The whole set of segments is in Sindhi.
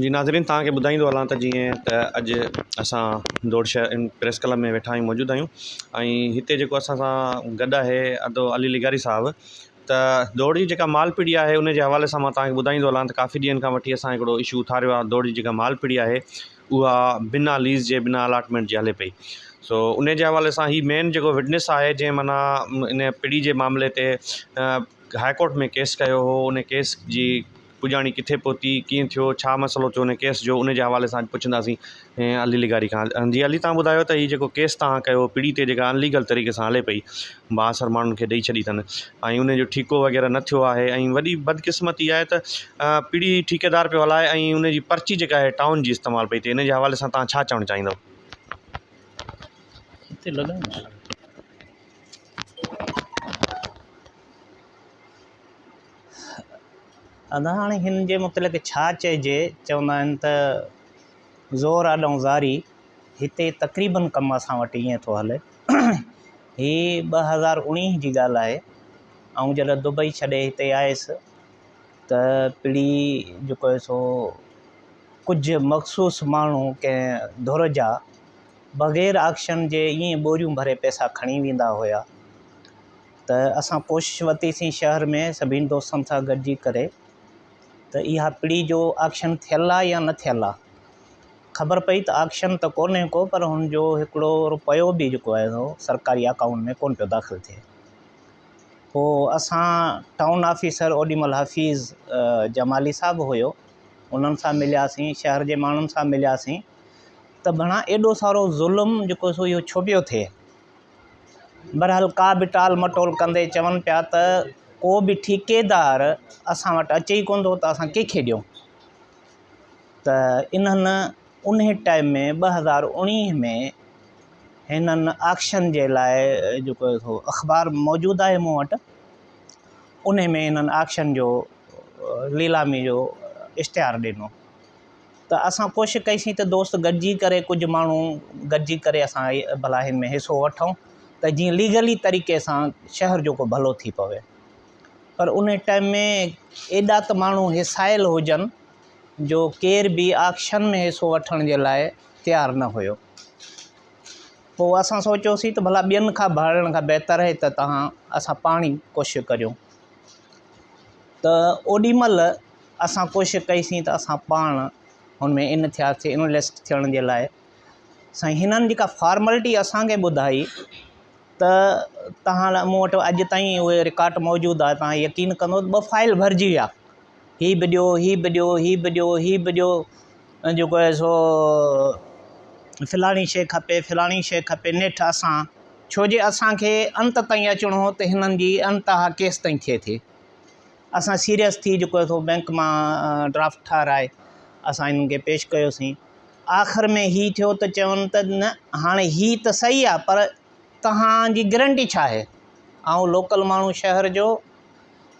جي ناظرين توهان کي ٻڌائيندو هلان ته جيئن ته اڄ اسان دوڙ شهر پريس ڪلب ۾ ويٺا آهيون موجود آهيون ۽ هتي جيڪو اسان سان گڏ آهي ادو علي لغاري صاحب ته دوڙ جي جيڪا مال پيڙي آهي ان جي حوالي سان مان توهان کي ٻڌائيندو هلان ته ڪافي ڏينهن کان وٺي اسان هڪڙو اشو اٿاريو آهي دوڙ جي جيڪا مال پيڙي آهي اها بنا ليز جي بنا الاٽمينٽ جي هلي پئي سو ان جي حوالي سان هي مين جيڪو وٽنس آهي جنهن معنيٰ ان پيڙي جي معاملي تي هاء ڪورٽ ۾ ڪيس ڪيو هو ان ڪيس جي پڄاڻي ڪٿي پهتي، ڪيئن ٿيو، ڇا مسئلو ٿيو ان ڪيس جو، ان جي حوالي سان اڄ پڇنداسين علي لغاري کان. جي علي توهان ٻڌايو ته هي جيڪو ڪيس توهان ڪيو پيڙهي تي جيڪا ان ليگل طريقي سان هلي پئي بااثر ماڻهن کي ڏئي ڇڏي اٿن ۽ ان جو ٺيڪو وغيره نه ٿيو آهي ۽ وڏي بدقسمتي آهي ته پيڙهي ٺيڪيدار پيو هلائي ۽ ان جي پرچي جيڪا آهي ٽائون جي استعمال پئي ٿئي ان جي حوالي سان توهان ڇا چوڻ چاهيندو؟ هتي لڳائي ادا هاڻي هن جي متعلق ڇا چئجي، چوندا آهن ته زور آڏئون زاري، هتي تقريبن ڪم اسان وٽ ائين ٿو هلي. هي 2019 جي ڳالهه آهي، آئون جڏهن دبئي ڇڏي هتي آيس ته پڙي جيڪو آهي سو ڪجهه مخصوص ماڻهو ڪنهن ڌر جا بغير آڪشن جي ائين ٻوريون ڀري پئسا کڻي ويندا هيا. ته اسان ڪوشش ورتي سين شهر ۾ سڀني دوستن سان گڏجي ڪري ته اها پڙي جو آڪشن ٿيل آ يا نه ٿيل آ. خبر پئي ته آڪشن ته ڪونهي ڪو پر هن جو هڪڙو روپيو به جيڪو آهي سو سرڪاري اڪائونٽ ۾ ڪونه پيو داخل ٿئي. پوء اسان ٽائون آفيسر اوڏي مهل حفيظ جمالي صاحب هيو انهن سان ملياسين شهر جي ماڻهن سان ملياسين ته ڀڻا ايڏو سارو ظلم جيڪو سو اهو ڇو پيو ٿئي. بھرحال ڪا به ٽال مٽول ڪندي چون پيا ته ڪو به ٺيڪيدار اسان وٽ اچي ئي ڪونه ٿو ته اسان ڪنهن کي ڏيون ته انهن انهي ٽائيم ۾ 2019 ۾ هنن آڪشن جي لاء جيڪو سو اخبار موجود آهي مون وٽ انهي ۾ هنن آڪشن جو ليلامي جو اشتهار ڏنو. ته اسان ڪوشش ڪئي سين ته دوست گڏجي ڪري ڪجهه ماڻهو گڏجي ڪري اسان ڀلا هن ۾ حصو وٺون ته جيئن ليگلي طريقي سان شهر جو ڪو ڀلو ٿي پوي پر ان ٽائيم ۾ ايڏا ته ماڻهو حصايل هجن جو ڪير به آڪشن ۾ حصو وٺڻ جي لاء تيار نه هيو پوء اسان سوچيوسين ته ڀلا ٻين کان ڀاڙڻ کان بهتر آهي ته تهان اسان پاڻ ئي ڪوشش ڪريون ته اوڏي مهل اسان ڪوشش ڪئي سين ته اسان پاڻ هن ۾ ان ٿياسين انلسٽ ٿيڻ جي لاء سائين هنن جيڪا فارملٽي اسان کي ٻڌائي ته تهان لاء مون وٽ اڄ تائين اهي رڪارڊ موجود آهي تهان يقين ڪندو ته ٻه فائل ڀرجي ويا هي به ڏيو هي به ڏيو هي به ڏيو هي به ڏيو جيڪو آهي سو فلاڻي شيء کپي فلاڻي شيء کپي نيٺ اسان ڇو جي اسان کي انت تائين اچڻو هو ته هنن جي انتها ڪيستائين ٿئي ٿي اسان سيريس ٿي جيڪو آهي سو بئنڪ مان ڊرافٽ ٺاهرائي اسان انهن کي پيش ڪيوسين. آخر ۾ هي ٿيو ته چون ته نه هاڻي هي ته صحيح آهي پر توهان جي گرنٽي ڇا آهي؟ آئون لوڪل ماڻهو شهر جو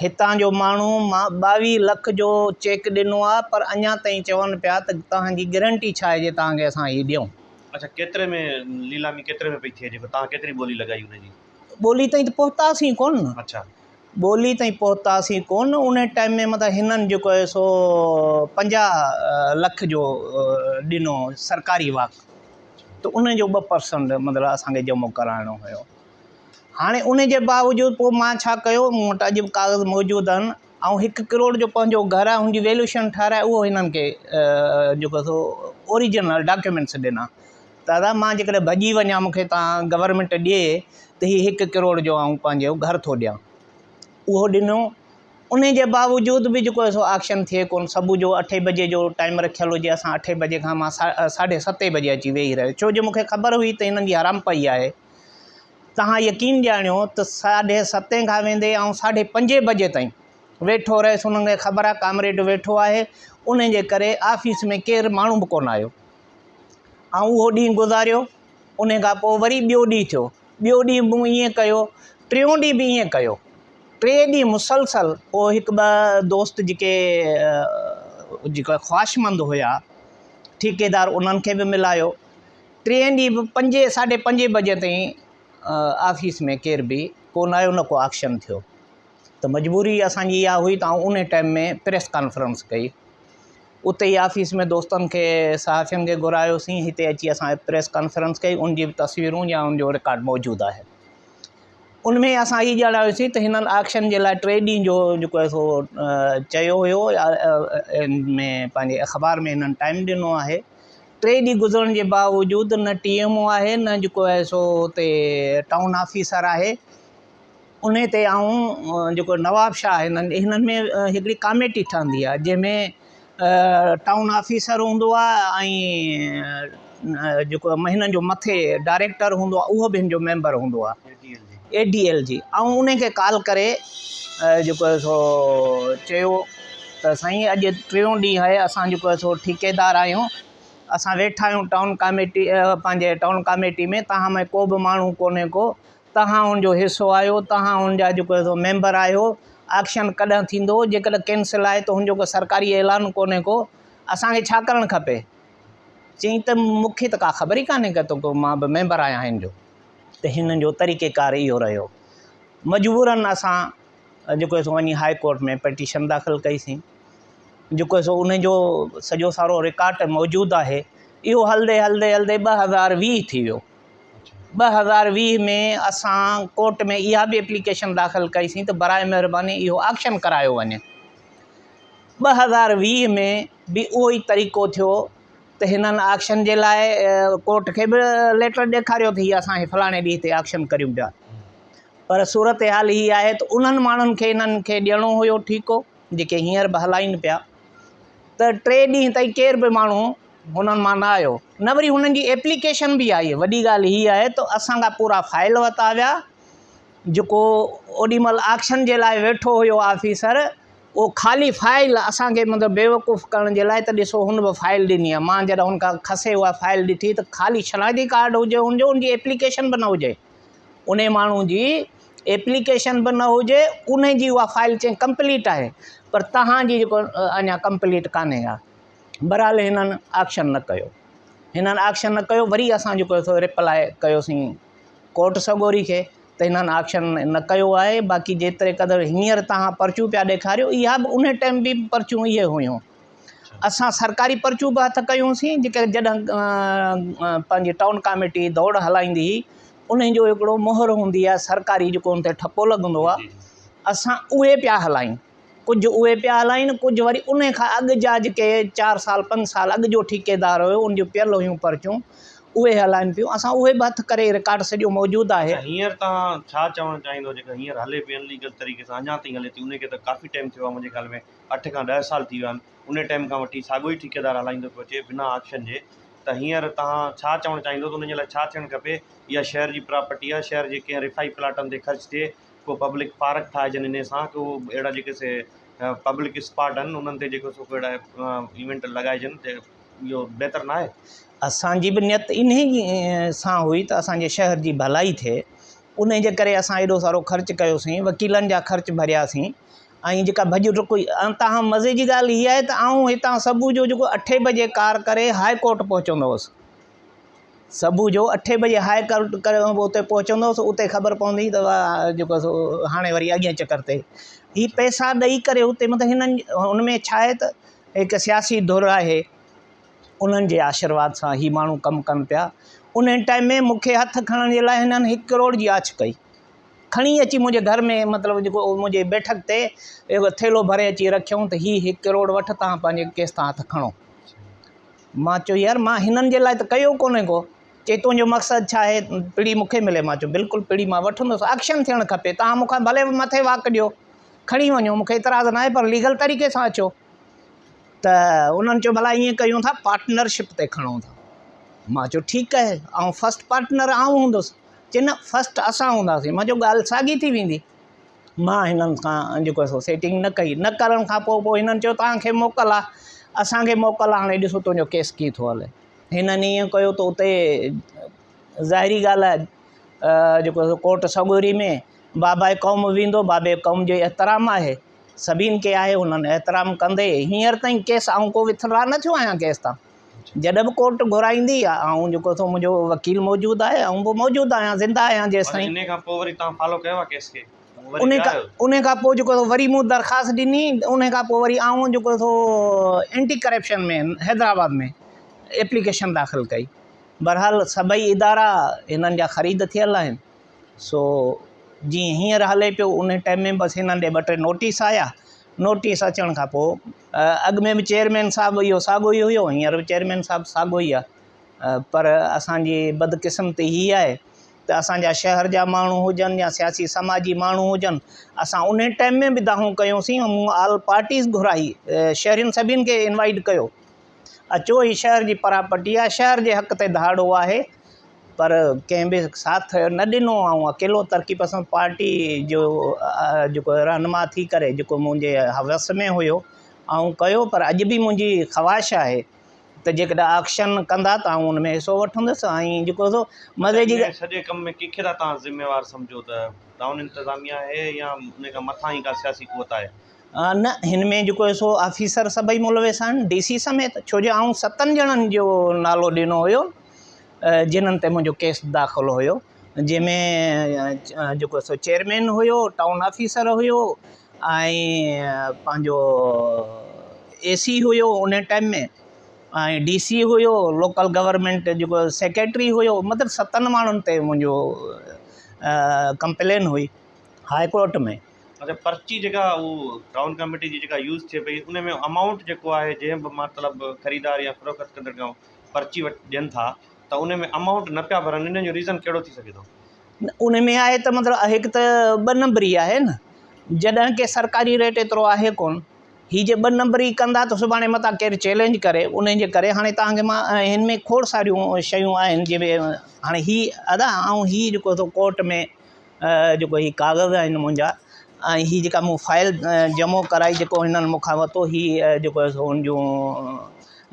هتان جو ماڻهو مان 22 لک جو چيڪ ڏنو آهي پر اڃا تائين چون پيا ته توهان جي گرنٽي ڇا آهي جي توهان کي اسان هي ڏيون. اڇا ڪيتري ۾ ليلامي ڪيتري ۾ پئي ٿئي جيڪو توهان ڪيتري ٻولي لڳائي ان جي؟ ٻولي تائين ته پهتاسين ڪونه. اڇا. ٻولي تائين پهتاسين ڪونه ان ٽائيم ۾ مطلب هنن جيڪو آهي سو 50 لک جو ڏنو سرڪاري واڪ ته ان جو 2% مطلب اسان کي جمع ڪرائڻو هيو هاڻي ان جي باوجود پوء مان ڇا ڪيو مون وٽ اڄ به ڪاغذ موجود آهن ۽ 1 ڪروڙ جو پنهنجو گهر آهي ان جي ويلوشن ٺهرائي اهو هنن کي جيڪو سو اوريجنل ڊاڪيومينٽس ڏنا دادا مان جيڪڏهن ڀڄي وڃان مون کي تان گورنمينٽ ڏي ته هي 1 ڪروڙ جو آئون پنهنجو گهر ٿو ڏيان. اهو ڏنو. انهي جي باوجود به جيڪو آهي سو آڪشن ٿئي ڪونه. صبح جو اٺين بجي جو ٽائيم رکيل هجي اسان اٺين بجي کان مان ساڍي ستين بجي اچي ويهي رهيس ڇو جو مون کي خبر هئي ته هنن جي حرام پئي آهي. تهان يقين ڄاڻيو ته ساڍي ستين کان ويندي آئون ساڍي پنجين بجي تائين ويٺو رهيس انهن کي خبر آهي ڪامريڊ ويٺو آهي انهي جي ڪري آفيس ۾ ڪير ماڻهو به ڪونه آيو. آئون اهو ڏينهن گذاريو، انهي کان پوء وري ٻيو ڏينهن ٿيو، ٻيو ڏينهن مون ائين ڪيو، ٽيون ڏينهن به ائين ڪيو، ٽي ڏينهن مسلسل پوء هڪ ٻه دوست جيڪي جيڪا خواهشمند هيا ٺيڪيدار انهن کي به ملايو، ٽئين ڏينهن به پنجين ساڍي پنجين بجي تائين آفيس ۾ ڪير به ڪونه آيو نه ڪو آڪشن ٿيو ته مجبوري اسان جي اها هئي ته آئون انهي ٽائيم ۾ پريس ڪانفرنس ڪئي. اتي ئي آفيس ۾ دوستن کي صحافين کي گهرايوسين هتي اچي اسان پريس ڪانفرنس ڪئي ان جي به تصويرون يا ان جو رڪارڊ موجود آهي ان ۾ اسان هي ڄاڻايوسين ته هنن آڪشن جي لاء ٽي ڏينهن جو جيڪو آهي سو چيو هيو ان ۾ پنهنجي اخبار ۾ هنن ٽائيم ڏنو آهي ٽي ڏينهن گذرڻ جي باوجود نه ٽي ايم او آهي نه جيڪو آهي سو اتي ٽائون آفيسر آهي انهي تي آئون جيڪو نواب شاهه هنن هنن ۾ هڪڙي ڪاميٽي ٺهندي آهي جنهن ۾ ٽائون آفيسر هوندو آهي ۽ جيڪو هنن جو مٿي ڊائريڪٽر هوندو آهي اهو به هن جو ميمبر هوندو آهي اي ڊي ايل جي آئون انهي کي ڪال ڪري جيڪو آهي سو چيو ته سائين اڄ ٽيون ڏينهن آهي اسان جيڪو آهي سو ٺيڪيدار آهيون اسان ويٺا آهيون ٽائون ڪاميٽي پنهنجي ٽائون ڪاميٽي ۾ توهان ۾ ڪو به ماڻهو ڪونهي ڪو توهان ان جو حصو آهيو توهان ان جا جيڪو آهي سو ميمبر آهيو آڪشن ڪڏهن ٿيندو جيڪڏهن ڪينسل آهي ته هن جو ڪو سرڪاري اعلان ڪونهي ڪو اسان کي ڇا ڪرڻ کپي چيائين ته مون کي ته ڪا خبر ئي ڪانهي ڪا ته مان به ميمبر آهيان هن جو ته هنن جو طريقي ڪار اهو رهيو. مجبورن اسان جيڪو آهي سو وڃي هاء ڪورٽ ۾ پٽيشن داخل ڪئيسين. جيڪو آهي سو ان جو سڄو سارو رڪارڊ موجود آهي. اهو هلندي هلندي هلندي 2020 ٿي ويو. 2020 ۾ اسان ڪورٽ ۾ اها به ايپليڪيشن داخل ڪئيسين ته برائي مهرباني اهو آڪشن ڪرايو وڃي. 2020 ۾ به اهو ئي طريقو ٿيو ته هنن آڪشن جي لاء ڪورٽ کي به ليٽر ڏيکاريو ته هي اسان هي فلاڻي ڏينهن تي آڪشن ڪريون پيا پر صورتحال هي آهي ته انهن ماڻهن کي انهن کي ڏيڻو هيو ٺيڪو جيڪي هينئر به هلائين پيا ته ٽي ڏينهن تائين ڪير به ماڻهو هنن مان نه آيو نه وري هنن جي ايپليڪيشن به آئي وڏي ڳالهه هي آهي ته اسان کان پورا فائل ورتا ويا جيڪو اوڏي مهل آڪشن جي لاء ويٺو هيو آفيسر اهو خالي فائل اسان کي مطلب بيوقوف ڪرڻ جي لاء ته ڏسو هن به فائل ڏني آهي مان جڏهن هن کان کسي اها فائل ڏٺي ته خالي شناختي ڪارڊ هجي هن جو ان جي ايپليڪيشن به نه هجي ان ماڻهو جي ايپليڪيشن به نه هجي ان جي اها فائل چئي ڪمپليٽ آهي پر تهان جي جيڪو اڃا ڪمپليٽ ڪانهي ها بهرحال هنن آڪشن نه ڪيو هنن آڪشن نه ڪيو وري اسان جيڪو سو رپلائي ڪيوسين ڪورٽ سڳوري کي ته هنن آڪشن نه ڪيو آهي باقي جيتري قدر هينئر توهان پرچيون پيا ڏيکاريو اها به ان ٽائيم به پرچيون اهي هيون اسان سرڪاري پرچيون به هٿ ڪيون سين جيڪي جڏهن پنهنجي ٽائون ڪاميٽي دوڙ هلائيندي هئي انهن جو هڪڙو مهر هوندي آهي سرڪاري جيڪو ان تي ٺپو لڳندو آهي اسان اهي پيا هلايون ڪجهه اهي پيا هلائين، ڪجهه وري انهي کان اڳ جا جيڪي چار سال پنج سال اڳ جو ٺيڪيدار هيو ان جون پيل هيون پرچيون اهي هلائين پيون، اسان اهي به هٿ ڪري رڪارڊ سڄو موجود آهي. اڇا هينئر توهان ڇا چوڻ چاهيندو جيڪا هينئر هلي پئي ان ليگل طريقي سان اڃا تائين هلي ٿي انهي کي ته ڪافي ٽائيم ٿيو آهي منهنجي خيال ۾ اٺ کان ڏهه سال ٿي ويا آهن انهي ٽائيم کان وٺي ساڳيو ئي ٺيڪيدار هلائيندو پيو اچي بنا آڪشن جي ته هينئر توهان ڇا چوڻ چاهيندو ته انهن جي لاء ڇا ٿيڻ کپي اها شهر جي پراپرٽي آهي شهر جي ڪنهن رفاهي پلاٽن تي خرچ ٿئي ڪو پبلڪ پارڪ ٺاهجن انهي سان ڪو اهڙا جيڪي سي پبلڪ اسپاٽ آهن انهن تي جيڪو سو اهڙا ايونٽ لڳائجن ته اهو بهتر نه آهي. اسان جي به نيت انهي سان هئي ته اسان جي شهر جي ڀلائي ٿئي انهي جي ڪري اسان ايڏو سارو خرچ ڪيوسين وڪيلن جا خرچ ڀرياسين ۽ جيڪا ڀڄ ڊڪ هئي ۽ تاهم مزي جي ڳالهه هي آهي ته آئون هتان صبح جو جيڪو اٺين بجي ڪار ڪري هاء ڪورٽ پهچندو هوس صبح جو اٺين بجي هاء ڪورٽ ڪري اتي پهچندو هوس اتي خبر پوندي هئي ته جيڪو سو هاڻي وري اڳئين چڪر تي هي پئسا ڏئي ڪري اتي مطلب هنن ان ۾ ڇا آهي ته هڪ سياسي ڌر آهي انهن جي آشرواد سان هي ماڻهو ڪم ڪن پيا ان ٽائيم ۾ مون کي هٿ کڻڻ جي لاء هنن هڪ ڪروڙ جي آڇ ڪئي کڻي اچي منهنجي گهر ۾ مطلب جيڪو منهنجي بيٺڪ تي ٿيلهو ڀري اچي رکيائون ته هي هڪ ڪروڙ وٺ تان پنهنجي ڪيس تان هٿ کڻو مان چيو يار مان هنن جي لاء ته ڪيو ڪونهي ڪو. چئي تنهنجو مقصد ڇا آهي؟ پڙي مون کي ملي. مان چيو بلڪل پڙي مان وٺندس. ايڪشن ٿيڻ کپي. توهان مون کان ڀلي مٿي واڪ ڏيو، کڻي وڃو، مون کي اعتراض ناهي پر ليگل طريقي سان اچو. ته انهن چيو ڀلا ائين ڪيون ٿا پارٽنرشپ تي کڻون ٿا. مان چيو ٺيڪ آهي آئون فرسٽ پارٽنر آئون هوندس. چئي نه فرسٽ اسان هونداسين. مان چيو ڳالهه ساڳي ٿي ويندي. مان هنن سان جيڪو آهي سو سيٽنگ نه ڪئي. نه ڪرڻ کان پوء پوء هنن چيو توهان کي موڪل آهي، اسان کي موڪل آهي، هاڻي ڏسو تنهنجو ڪيس ڪيئن ٿو هلي. هنن ائين ڪيو ته اتي ظاهري ڳالهه آهي جيڪو آهي سو ڪورٽ سڳوري ۾ باباء قوم ويندو، بابي قوم جو احترام آهي، سڀني کي آهي، هنن احترام ڪندي هينئر تائين ڪيس آئون ڪو وٿڊرا نه ٿيو آهيان ڪيس تان. جڏهن به ڪورٽ گهرائيندي آئون جيڪو سو منهنجو وڪيل موجود آهي آئون به موجود آهيان زنده آهيان جيستائين. انهي کان پوء وري توهان فالو ڪيو آهي ڪيس کي؟ وري ويا آهيو؟ ان کان پوء جيڪو وري مون درخواست ڏني ان کان پوء وري آئون جيڪو سو اينٽي ڪرپشن ۾ حيدرآباد ۾ ايپليڪيشن داخل ڪئي. بهرحال سڀئي ادارا هنن جا خريد ٿيل آهن سو جيئن هينئر هلي پيو ان ٽائيم ۾ بس هنن ڏي ٻه ٽي نوٽيس آيا نوٽيس اچڻ کان پوء اڳ ۾ به چيئرمين صاحب اهو ساڳو ئي هيو هينئر به چيئرمين صاحب ساڳو ئي آهي پر اسانجي بدقسمتي هي آهي ته اسانجا شهر جا ماڻهو هجن يا سياسي سماجي ماڻهو هجن اسان ان ٽائيم ۾ به دانهون ڪيونسين مون آل پارٽيز گهرائي شهرين سڀني کي انوائيٽ ڪيو اچو هي شهر جي پراپرٽي آهي شهر جي حق تي ڌاڙو آهي پر ڪنهن به ساٿ نه ڏنو آئون اڪيلو ترقي پسند پارٽي جو جيڪو رهنما ٿي ڪري جيڪو منهنجي حوس ۾ هيو آئون ڪيو پر اڄ به منهنجي خواهش آهي ته جيڪڏهن آڪشن ڪندا ته آئون ان ۾ حصو وٺندس ۽ جيڪو سو مزي جي سڄي ڪم ۾ ڪنهن کي ٿا توهان ذميوار سمجهو ته ٽائون انتظاميا آهي يا ان کان مٿان ئي ڪا سياسي قوت آهي؟ نه هن ۾ جيڪو آهي سو آفيسر سڀئي ملوث آهن ڊي سي سميت ڇو جو آئون ستن ڄڻن جو نالو ڏنو هيو جنھن تي منهنجو ڪيس داخل هيو جنهن ۾ جيڪو سو چيئرمين هيو ٽائون آفيسر هيو ۽ پنهنجو اي سي هيو ان ٽائيم ۾ ۽ ڊي سي هيو لوڪل گورنمينٽ جيڪو سيڪريٽري هيو مطلب ستن ماڻهن تي منهنجو ڪمپلين هئي هاء ڪورٽ ۾. اچا پرچي جيڪا هو ٽائون ڪميٽي جي جيڪا يوز ٿئي پئي ان ۾ امائونٽ جيڪو آهي جنهن به مطلب خريدار يا فروخت ڪندڙ کان پرچي وٽ ڏين ٿا ته ان ۾ امائونٽ نه پيا ڀرن ان جو ريزن ڪهڙو ٿي سگهي ٿو؟ ان ۾ آهي ته مطلب هڪ ته ٻه نمبري آهي نه جڏهن ڪي سرڪاري ريٽ ايترو آهي ڪون هي جي ٻه نمبري ڪندا ته سڀاڻي متان ڪير چئلينج ڪري ان جي ڪري هاڻي تهان کي مان هن ۾ کوڙ ساريون شيون آهن جنهن ۾ هاڻي هي ادا آئون هي جيڪو ٿو ڪورٽ ۾ جيڪو هي ڪاغذ آهن منهنجا ۽ هي جيڪا مون فائل جمع ڪرائي جيڪو هنن مون کان ورتو هي جيڪو آهي سو ان جون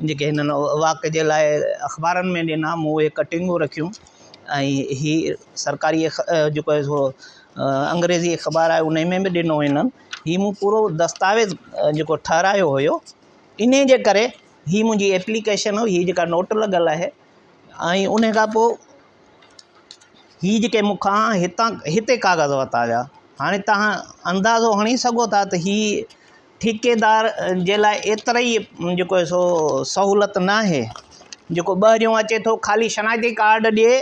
جيڪي هنن واڪ جي لاء اخبارن ۾ ڏنا مون اهي ڪٽنگون رکيون ۽ هي سرڪاري جيڪو آهي سو انگريزي اخبار آهي ان ۾ به ڏنو هنن هي مون پورو دستاويز جيڪو ٺهرايو هيو انهي جي ڪري هي منهنجي ايپليڪيشن هئي هي جيڪا نوٽ لڳل آهي ۽ ان کان پوء هي جيڪي مون کان هتان هتي ڪاغذ ورتا ويا هاڻي توهان اندازو هڻي سگهو ٿا ته هي ٺيڪيدار جي لاء ايتري ئي جيڪو آهي سو سهولت نه آهي جيڪو ٻاهريون اچي ٿو خالي شناختي ڪارڊ ڏئي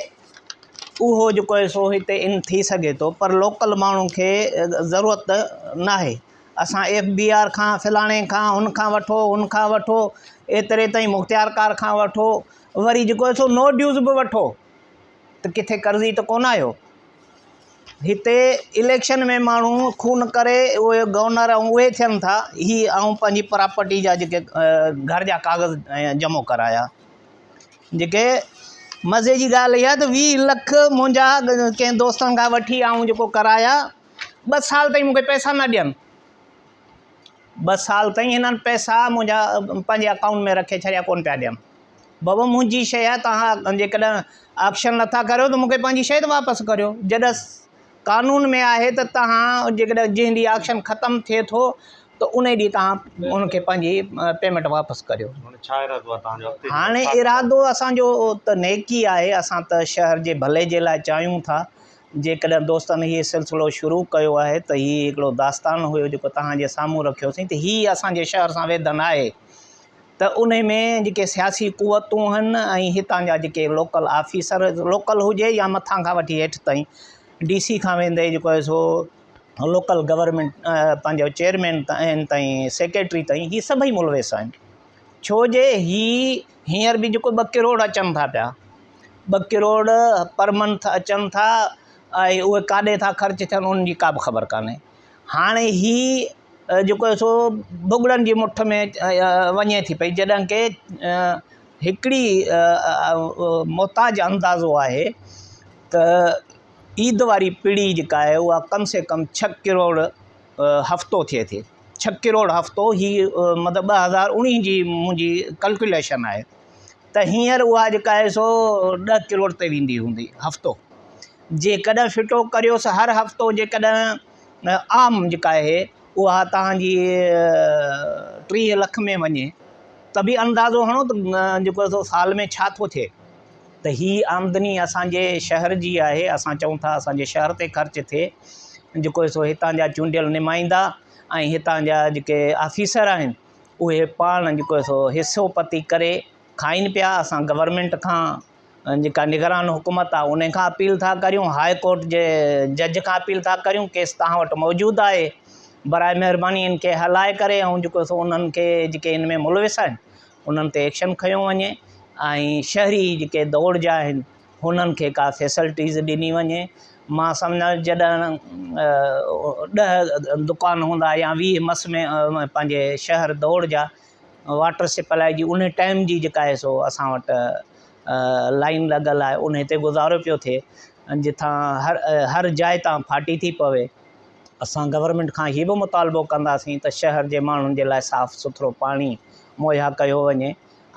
اهو جيڪو آهي سو هتي ان ٿي سگهي ٿو پر لوڪل ماڻهو کي ضرورت نه آهي اسان ايف بي آر کان فلاڻي کان هن کان وٺو هن کان وٺو ايتري تائين مختيارڪار کان وٺو وري جيڪو آهي سو نو ڊيوز به وٺو ته ڪٿي قرضي ته ڪونه آهيو. هتي اليڪشن ۾ ماڻهو خون ڪري اهي گورنر ۽ اهي ٿين ٿا. هي آئون پنهنجي پراپرٽي جا جيڪي گهر جا ڪاغذ جمع ڪرايا. جيڪي مزي جي ڳالهه اها ته 20 لک منهنجا ڪنهن دوستن کان وٺي آئون جيڪو ڪرايا ٻه سال تائين مون کي پئسا نه ڏين. ٻه سال تائين هنن پئسا منهنجا پنهنجي اڪائونٽ ۾ رکي ڇڏيا ڪونه پيا ڏين. بابا منهنجي شيء آهي توهان جيڪڏهن آڪشن نٿا ڪريو ته مون کي پنهنجي شيء ته واپس ڪريو. جڏهن قانون ۾ آهي ته توهان جيڪڏهن جنهن ڏينهن آڪشن ختم ٿئي ٿو ته ان ڏينهن توهان ان کي پنهنجي پيمينٽ واپس ڪريو. هاڻي ارادو اسان جو ته نيڪي آهي اسان ته شهر جي ڀلي جي لاء چاهيون ٿا جيڪڏهن دوستن هي سلسلو شروع ڪيو آهي ته هي هڪڙو داستان هيو جيڪو توهان جي سامهون رکيوسين ته هي اسان جي شهر سان ويڌن آهي ته انهي ۾ جيڪي سياسي قوتون آهن ۽ هتان جا جيڪي لوڪل آفيسر لوڪل هجي يا مٿان کان وٺي هيٺ تائين ڊي سي کان ويندي جيڪو آهي سو لوڪل گورنمينٽ پنهنجو چيئرمين تائين سيڪريٽري تائين هي سڀئي ملوث آهن ڇو جي هي هينئر به جيڪو ٻه ڪروڙ اچن ٿا پيا ٻه ڪروڙ پر منٿ اچن ٿا ۽ اهي ڪاڏي ٿا خرچ ٿين انهن جي ڪا به خبر ڪانهي هاڻي هي جيڪو آهي سو ڀڳڙن جي مٺ ۾ وڃي ٿي پئي جڏهن ڪي هڪڙي محتاج اندازو آهي ته عيد واري پڙي جيڪا آهي اها ڪم سي ڪم ڇهه ڪروڙ هفتو ٿئي ٿي ڇهه ڪروڙ هفتو هي مطلب 2019 جي منهنجي ڪلڪوليشن آهي ته هينئر اها جيڪا آهي سو ڏهه ڪروڙ تي ويندي هوندي هفتو جيڪڏهن ڦٽو ڪريوس هر هفتو جيڪڏهن عام جيڪا آهي اها توهان جي 30 لک ۾ وڃي ته به اندازو هڻو ته جيڪو آهي سو سال ۾ ڇا ٿو ٿئي ته هي آمدني اسان جي شهر جي آهي اسان چئون ٿا اسان جي شهر تي خرچ ٿئي. جيڪو سو هتان جا چونڊيل نمائندا ۽ هتان جا جيڪي آفيسر آهن اهي پاڻ جيڪو سو حصو پتي ڪري کائين پيا. اسان گورنمينٽ کان جيڪا نگران حڪومت آهي ان کان اپيل ٿا ڪريون، هاء ڪورٽ جي جج کان اپيل ٿا ڪريون، ڪيس توهان وٽ موجود آهي، برائي مهرباني ان کي هلائي ڪري ۽ جيڪو سو انهن کي جيڪي ان ۾ ملوث آهن انهن تي ايڪشن کنيو وڃي ۽ شهري جيڪي دوڙ جا آهن هنن کي ڪا فيسلٽيز ڏني وڃي. مان سمجهان جڏهن 10 دڪان هوندا يا 20 مس ۾ پنهنجي شهر دوڙ جا واٽر سپلائي جي ان ٽائيم جي جيڪا آهي سو اسان وٽ لائن لڳل آهي ان تي گذارو پيو ٿئي جتان هر هر جاء تان ڦاٽي ٿي پوي. اسان گورنمينٽ کان هي به مطالبو ڪنداسين ته شهر جي ماڻهن جي لاء صاف سٿرو پاڻي مهيا ڪيو وڃي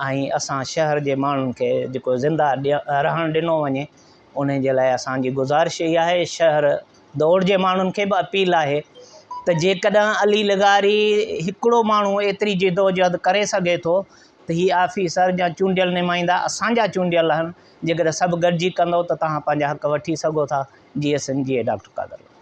۽ اسان شهر جي ماڻهن کي جيڪو زنده رهڻ ڏنو وڃي ان جي لاء اسان جي گذارش اها آهي. شهر دوڙ جي ماڻهن کي به اپيل آهي ته جيڪڏهن علي لغاري هڪڙو ماڻهو ايتري جدوجهد ڪري سگهي ٿو ته هي آفيسر يا چونڊيل نمائندا اسان جا چونڊيل آهن، جيڪڏهن سڀ گڏجي ڪندو ته توهان پنهنجا حق وٺي سگهو ٿا. جي ايس اين جي اي ڊاڪٽر قادر.